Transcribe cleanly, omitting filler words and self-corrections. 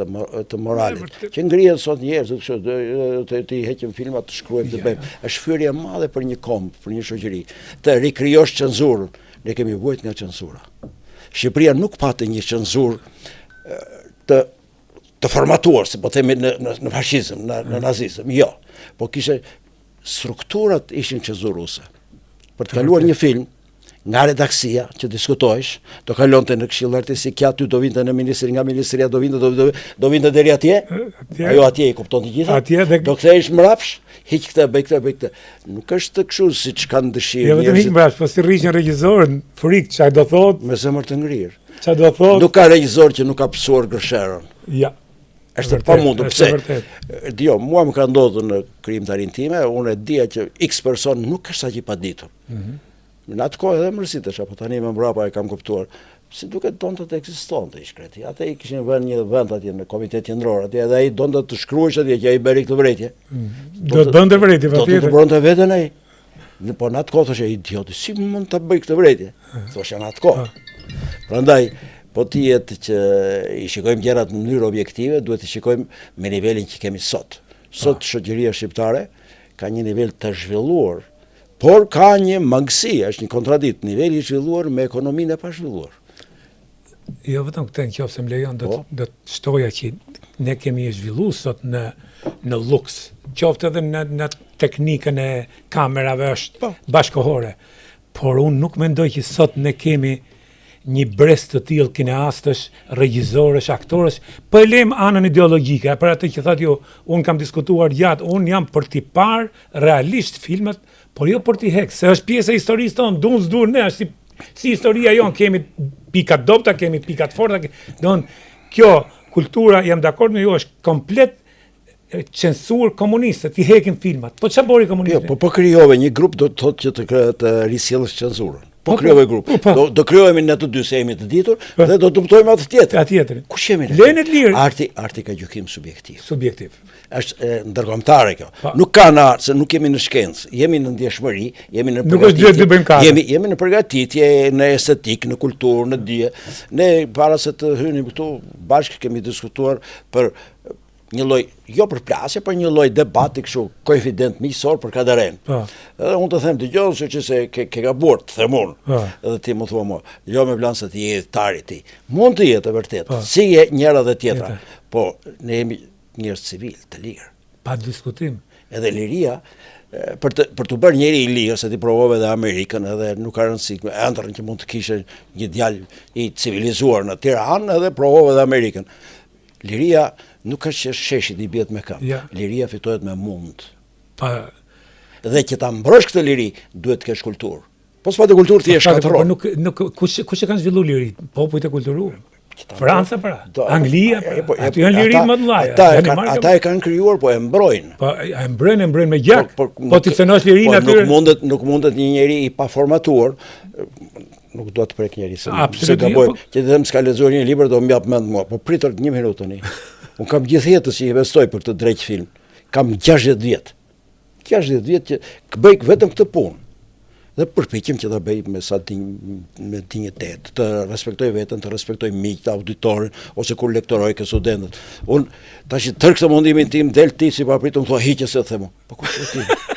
Të, të moralit. Që ngrihen sot njerëz kështu të të i heqim filmat, të shkruajmë të bëjmë. Është fyerje e madhe për një komb, për një shoqëri. Të rikrijosh cenzurën. Ne kemi vuajt nga cenzura. Shqipëria nuk pati një cenzurë të të formatuar, si po themi në në, në fashizëm, në, në nazizëm. Jo. Po kishte strukturat ishin cenzuruese. Për të kaluar një film, nga redaksia që diskutohesh, do kalonte në këshill artistik, kjo aty do vinte në ministri, nga ministria do vinte do do, do vinte deri atje. Atje. Ajo atje i kupton të gjitha. Atje dhe do kthehesh mbrapsh, hiq këtë, bëj këtë, bëj këtë. Nuk është kështu siç kanë dëshirë. Jo vetëm hiq mbrapsh, po si rriqën regjisorët, frikë çfarë do thotë? Me zemër të ngrirë. Çfarë do thotë? Nuk ka regjisor që nuk ka pësuar gërshërën. Ja. Është e pamundur. Pse? Jo, mua më ka ndodhur në krijimtarinë time, unë e dija që X person nuk është aq i paditur. Mm -hmm. Në atë kohë edhe mërzitesha, po tani më mbrapa e kam kuptuar. Si duket donte të ekzistonte i shkreti. Atë i kishin vënë një vend atje në komitet qendror atje edhe ai donte të shkruhej atje që ai bëri këtë vërejtje. Mm. Do të bënte vërejtje patjetër. Do të mbronte veten ai. Në po në atë kohë thoshe idioti, si mund ta bëj këtë vërejtje? Thosha në atë kohë. Prandaj po të jetë që i shikojmë gjërat në mënyrë objektive, duhet të shikojmë me nivelin që kemi sot. Sot shoqëria shqiptare ka një nivel të zhvilluar, por ka një mangësi, është një kontradiktë, niveli i zhvilluar me ekonominë e pazhvilluar. Jo vetëm këtë, në qoftë se më lejon, do, po. do të shtoja që ne kemi zhvillu sot në, në luks, qoftë edhe në, në teknikën e kamerave është po. bashkohore, por unë nuk mendoj që sot ne kemi një brez të tillë kineastësh, regjizorësh, aktorësh, po e lëmë anën ideologjike, për atë që thatë ju, unë kam diskutuar gjatë, unë jam për t'i parë realisht filmat, por jo për t'i hek, se është pjesë e historisë tonë, duan s'duan ne, është si, si historia jonë, kemi pika të dobta, kemi pika të forta, don kjo kultura, jam dakord me ju, është komplet censurë komuniste, t'i hekim filmat. Po çfarë bëri komunizmi? Jo, po po krijove një grup do të thotë që të të risjellësh censurën. Po, po krijove grup. Po, po. Do do krijohemi ne të dy se jemi të ditur po. dhe do dëmtojmë atë tjetrin. Atë tjetrin. Kush jemi ne? Lënë të lirë. Arti arti ka gjykim subjektiv. Subjektiv. Është ndërkombëtare kjo. Pa. Nuk ka në art, se nuk jemi në shkencë, jemi në ndjeshmëri, jemi në përgatitje. Jemi jemi në përgatitje, në estetikë, në kulturë, në dije. Ne para se të hynim këtu bashkë kemi diskutuar për një lloj jo përplasje, por një lloj debati kështu konfident miqësor për Kadarenë. Po. Edhe unë të them dëgjo se që se ke ke gabuar, të them unë. Po. Edhe ti më thua mua, jo me plan se ti je ithtar i tij. Mund të jetë e vërtetë. Po. Si je njëra dhe tjetra. Po ne jemi njerëz civil, të lirë. Pa diskutim. Edhe liria për të për t'u bërë njeri i lirë, se ti provove edhe Amerikën, edhe nuk ka rëndësi, ëndrrën që mund të kishe një djalë i civilizuar në Tiranë, edhe provove edhe Amerikën. Liria nuk është që sheshit i bihet me këmbë. Ja. Liria fitohet me mund. Pa Dhe që ta mbrosh këtë liri, duhet të kesh kulturë. Po s'pate kulturë ti e shkatërron. Po nuk nuk kush kush e kanë zhvilluar liritë? Popujt e kulturuar. Franca pra, do, Anglia pra, po, aty janë liritë më të mëdha. Ata e kanë ata e kanë krijuar, po e mbrojnë. Po e mbrojnë, e mbrojnë me gjak. Po, po, po t'i cenosh lirinë po, aty. Nuk mundet, nuk mundet një njeri i paformatuar nuk dua të prek njeri se se gaboj. Po. Që të them s'ka lexuar një libër do më jap mend mua. Po prit një minutë tani. Unë kam gjithë jetën që investoj për të drejtë film. Kam 60 vjet. 60 vjet që bëj vetëm këtë punë. Dhe përpiqem që ta bëj me sa din, me dinjitet, të respektoj veten, të respektoj miqtë, auditorin ose kur lektoroj ke studentët. Unë tash tërë këtë mundimin tim del ti si papritur më thua hiqe se them. Po kush je ti?